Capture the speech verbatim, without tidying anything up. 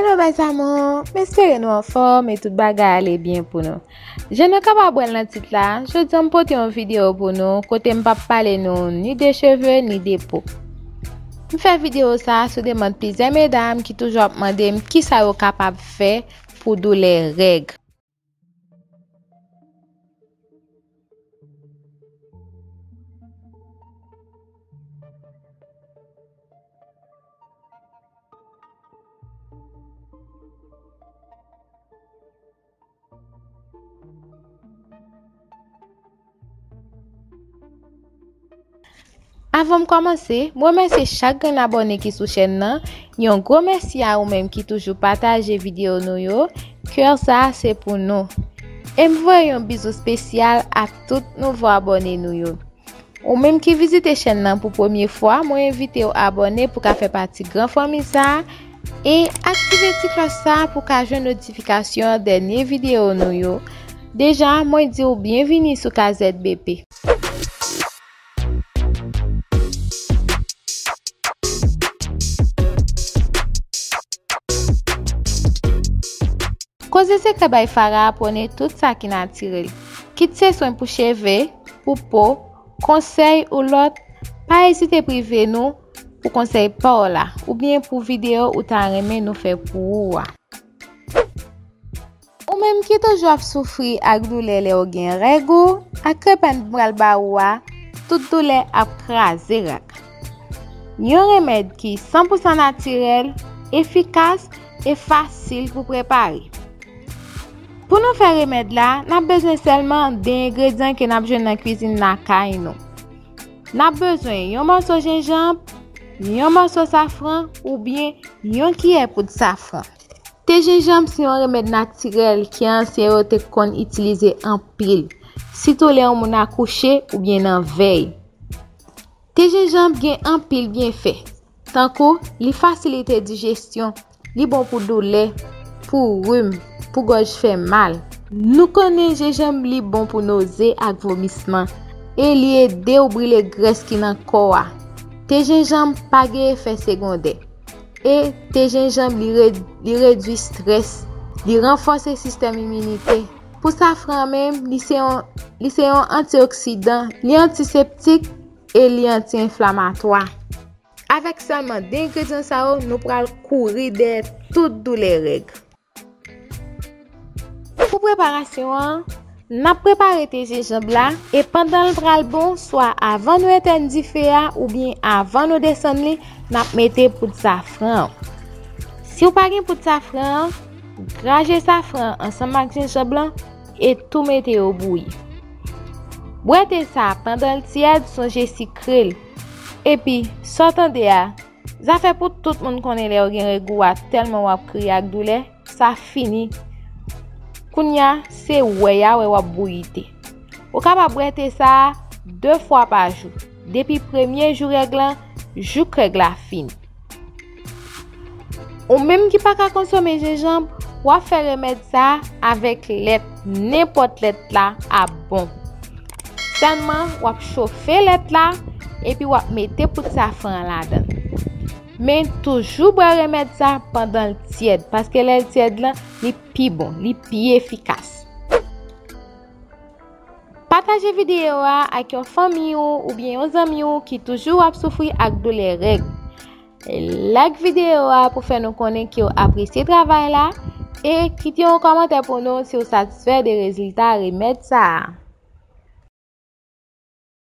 Hello mes amours, m espere nou anfòm e tout bagay ale byen pou nou. Jan nou kapab wè l nan tit la, jodi a m pote yon videyo pou nou kote m p ap pale nou ni de cheve ni de po. M fè videyo sa a sou demann plizyè medam ki toujou ap mande m kisa yo kapab fè pou doulè règ. Avan m kòmanse, m remèsye chak grenn abòne ki sou chèn nan. Yon gwo mèsi a ou menm ki toujou pataje videyo nou yo. Kè sa a se pou nou. E m voye yon bizou espesyal a tout nouvo abòne nou yo. Ou menm ki vizite chèn nan pou premye fwa, mwen envite w abòne pou ka fè pati gran fanmi sa a e aktive ti klòch sa a pou ka jwenn notifikasyon dènye videyo nou yo. Deja, mwen di w byenvini sou K Z B P. Koze Sekrè by Farah pwone tout sa ki natirèl. Kit se swen pou cheve, pou po, konsèy ou lòt, pa ezite prive nou pou konsèy pa w la, oubyen pou videyo ou ta renmen nou fè pou ou a. Ou menm ki toujou ap soufri ak doulè lè w gen règ ou, ak remèd m pral ba ou a, tout doulè ap kraze règ. Yon remèd ki san pou san natirèl, efikas e fasil pou prepare. Pou nou fè remèd la, n ap bezwen sèlman de engredyan ke n ap jwenn nan kwizin lakay nou. N ap bezwen yon mòso jenjanm, yon mòso safran oubyen yon kiyè poud safran. Te jenjanm se yon remèd natirèl ke ansyen yo te konn itilize anpil, sitou lè yon moun akouche oubyen nan vèy. Te jenjanm gen anpil byenfè, tankou li fasilite dijesyon, li bon pou doulè, pou rim, pou gòj fè mal. Nou konnen jenjanm li bon pou noze ak vomisman, e li ede w brile grès ki nan kò a. Te jenjanm pa gen efè segondè. E te jenjanm li, re- li redwi estrès, li ranfòse sistèm iminite. Pou safran menm, li se yon, li se yon antioksidan, li antiseptik e li anti-enflamatwa. Avèk sèlman de engredyan sa yo, nou pral kouri dèyè tout doulè règ. Pou preparasyon an, n ap prepare te jenjanm la e pandan l pral bon, swa avan nou etèn dife a oubyen avan nou desann li, n ap mete poud safran an. Si w pa gen poud safran an, graje safran an ansanm ak jenjanm lan e tou mete yo bouyi. Bwè te sa a pandan l tyèd, sonje sikre l. Epi, sa w tande a, zafè pou tout moun konnen lè w gen règ ou a tèlman w ap kriye ak doulè, sa fini. Kounye a, se wè a wè w ap bouyi te. Ou kapab bwè te sa a de fwa pa jou, depi premye jou règ lan jouk règ la fini. Ou menm ki pa ka konsome jenjanm, w ap fè remèd sa a avèk lèt, nenpòt lèt la ap bon. Sèlman, w ap chofe lèt la, epi w ap mete poud safran an ladan l. Men toujou bwè remèd sa pandan l tyèd, paske lè l tyèd lan, li pi bon, li pi efikas. Pataje videyo a ak yon fanmi w oubyen yon zanmi w ki toujou ap soufri ak doulè règ. Like videyo a pou fè nou konnen ke w apresye travay la e kite yon kòmantè pou nou si w satisfè de rezilta remèd sa a.